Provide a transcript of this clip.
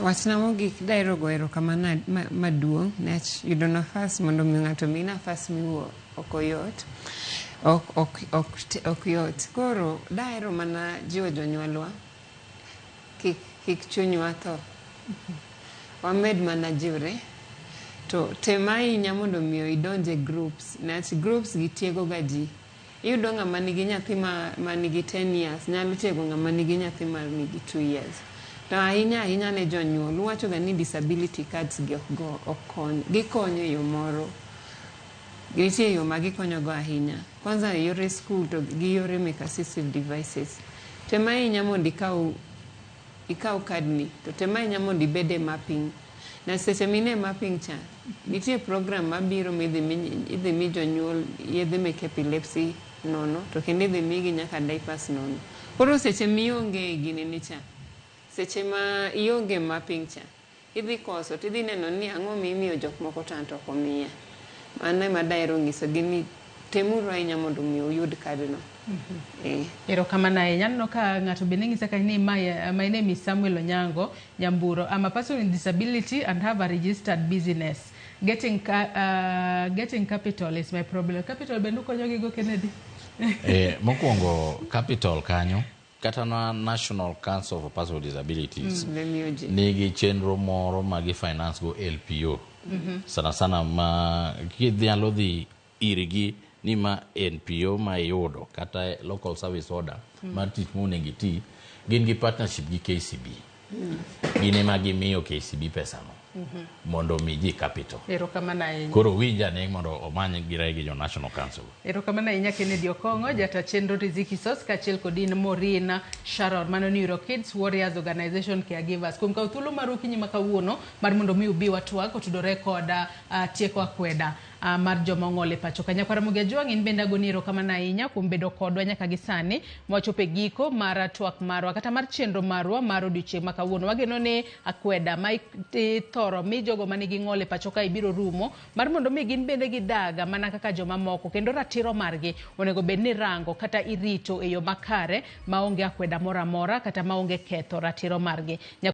Wachna mogik dahero goyo erokamano maduong' niwach yudo nafas mondo mi ng'ato omiyi nafas miwuo ok oyot. Ok yot. Koro dahero mana jiwo jonyuolwa kik chunywa tho. Wamed mana jiwre. To tem ahinya mondo mi idonj e groups niwach groups gi tiego ga ji. Iyudo ng'ama nigi nyathi ma nigi 10 years nyalo tiego ng'ama nigi nyathi ma nigi 2 years. To ahinya ahinya ne jonyuol, uwacho ga ni disability cards gi ok go ok kony. Gikonyo e yo moro. Nitie yo ma gikonyo go ahinya. Kwanza e yore school to gi yore mek assistive devices. Tem ahinya mondo ikaw card ni to tem ahinya mondo ibed e mapping. Na seche mine e mapping cha, nitie program mabiro midhi idhi mi jonyuol yedhe mek epilepsy nono to kendo idhi migi nyaka diapers nono. Koro seche mionge e ginene cha, seche ma ionge mapping cha, idhi koso tidhi neno ni ang'o mimiyo jok moko to an to ok omiya. Mano ema dahero nyisogi ni temuru ahinya mondo mi uyud card no. Erokamano ahinya. Aneno ka ng'ato bende nyisa kanyo ni my name is Samuel Onyango Nyamburo. I'm a person with disability and have a registered business. Getting capital is my problem. Capital bende ukonyo gi go, Kennedy? Mokwongo capital kanyo kata na National Council for Persons with Disabilities Be miyo ji. Nigi chenro moro ma gi finance go LPO sana sana ma kinyalo dhi irgi ni ma NPO ma iyudo kata local service order mar tich monego iti gin gi partnership gi KCB. Gin ema gimiyo KCB pesano mondo omi ji capital. Erokamano ahinya. Koro winj ane mondo omany gire gi jo National Council. Erokamano ahinya, Kennedy Okong'o, jata chenro Riziki Sos, kaachiel kod in Maureen Sharon, mano Neuro Kids Warriors Organization Caregivers. Kuom kawo thuolo mar okinyi ma kawuono mar mondo mi ubi watwag otudore kod tieko akweda mar joma ong'ol e pacho ka. Nyakwar Ramogi Ajwang', in bende agoni erokamano ahinya kuom bedo kodwa nyaka gi sani mwachopo e giko mar twak marwa kata mar chenro marwa mar odiochieng' ma kawuono. Wageno ni akweda ma ithoro mi jogo manigi ng'ol e pacho kae biro rumo mar mondo mi gin bende gidag mana kaka joma moko kendo ratiro margi onego bed ni rango kata irito e yo makare maonge akweda moro amora kata maonge ketho ratiro margi.